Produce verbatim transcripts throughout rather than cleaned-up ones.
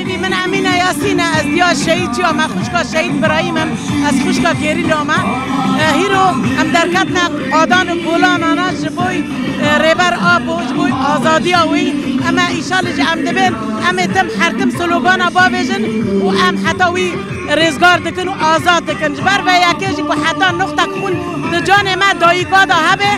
Min Emîne Yasîn e, ez diya şehîd çiya me, xwişka şehîd Birahîm im, ez xwişka gerîla me. E, hîro em derketine qadan û kolanana ji bo, e, Rêber Apo, ji bo azadiya wî. Em e îşalê jî em dibên, em ê tim her tim slogana bavêjin û em heta wî rêzgar dikin û azad dikin. Ji ber vê yekê jî ku heta nuqtek xûn di canê me dayika de hebe,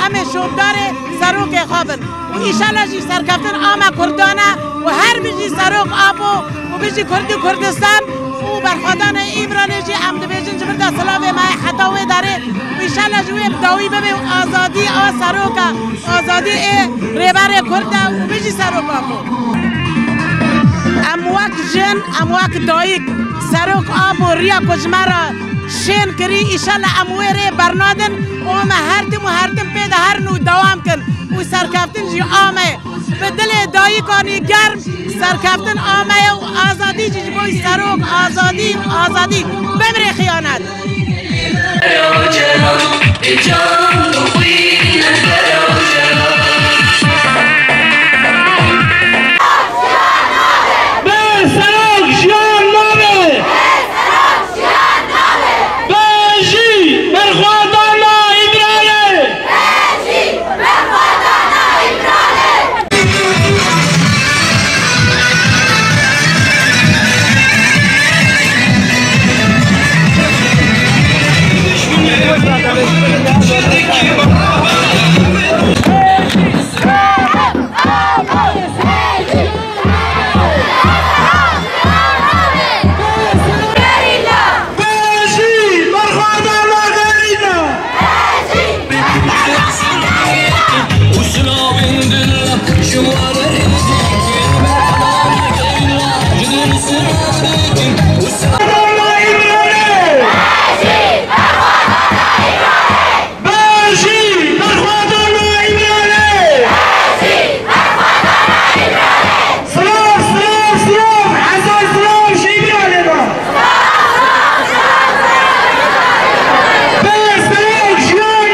em ê şopdarê serokê xwe bin. Û îşallah jî serkeftin a me Kurdan e û her bijî Serok Apo û bijî Kurdî Kurdistan û berxwedana Îmralê jî em dibêjin ji vir de silavê me ye heta wê derê û îşallah ji wê bi dawî bibe û azadî a Serok e, azadî ê Rêberê Kurd e û bijî Serok Apo. Em wek jin, em wek dayik, Serok Apo riya ku ji me re şên kirî, îşallah em wê rê bernadin û me her tim û her tim pê de herin û dewam kin û serkeftin jî a me ye. Bi dilê dayikanî germ serkeftin a me ye û azadî jî ji bo serok, azadî, azadî. Bimrê xiyanet. Bê serok jiyan nabe. Bejî berxwedana Îmralê. Bejî berxwedana gerîla! Bejî berxwedana Îmralê! Silav, silav, silav! Hezar silav ji Îmralê ve! Bê serok jiyan!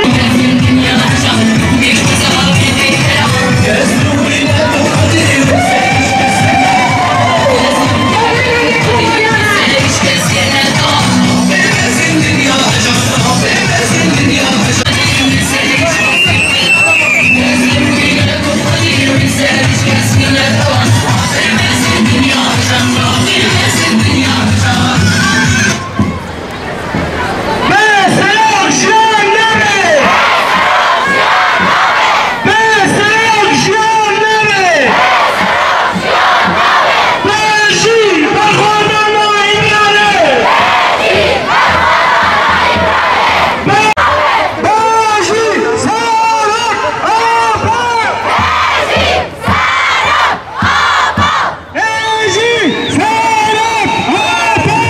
Bê serok jiyan nabe! Bê serok jiyan nabe! Bejî berxwedana Îmralê! Bejî Serok Apo! Bejî Serok Apo!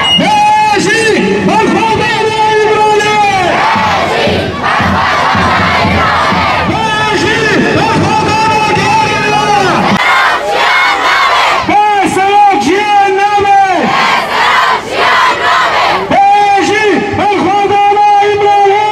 Bejî berxwedana Îmralê! Bejî berxwedana gerîla! Bê serok jiyan nabe! Bejî berxwedana Îmralê!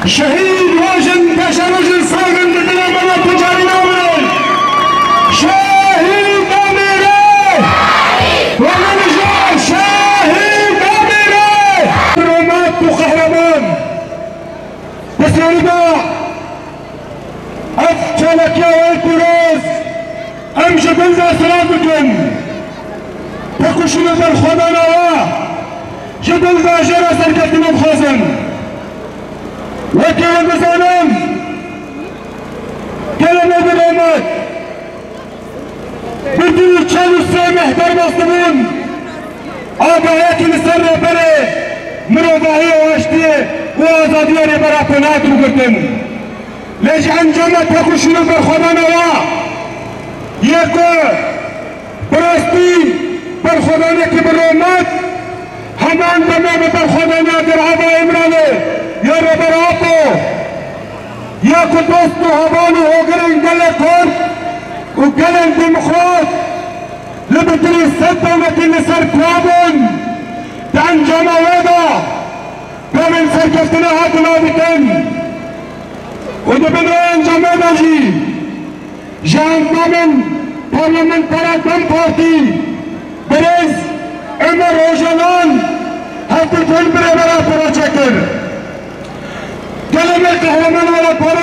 Şehîd rojin, teşe rojin, sağ in, bi dilê me de tu carî namirin. Şehîd namire! Wele mijar, şehîd namire! Rûmet û qehreman. Bi serî de ev çalakiya wê pîroz em ji dil de silav dikin. Têkoşîna berxwedana we ji dil de jê re serkeftinê dixwazin. Wekî em dizanin, gelê me bi rûmet. Bi dil çel û sê meh derbas dibûn, agahiyekî li ser rêberê mirovahiyê û azadiya Rêber Apo nehat rûgirtin. Lê ji encama têkoşîn û berxwedana wa yê ku bi rastî berxwedanekî bi rûmet, heman demê bi berxwedana Rojava Îmralê ya Rêber Apo ya ku dost û heval û hogirên gelê Kurd û gelên demokrat li bitirî sed dewletî li ser kua bûn, di encama wê de pevên serkeftinê hatin avîtin û di bin wê encamê de jî ji endamên parlamentera DEM Partî birêz Omer Ocalan hevdîtin bi Rêber Apo re çêkir. Gelê me qehreman wela para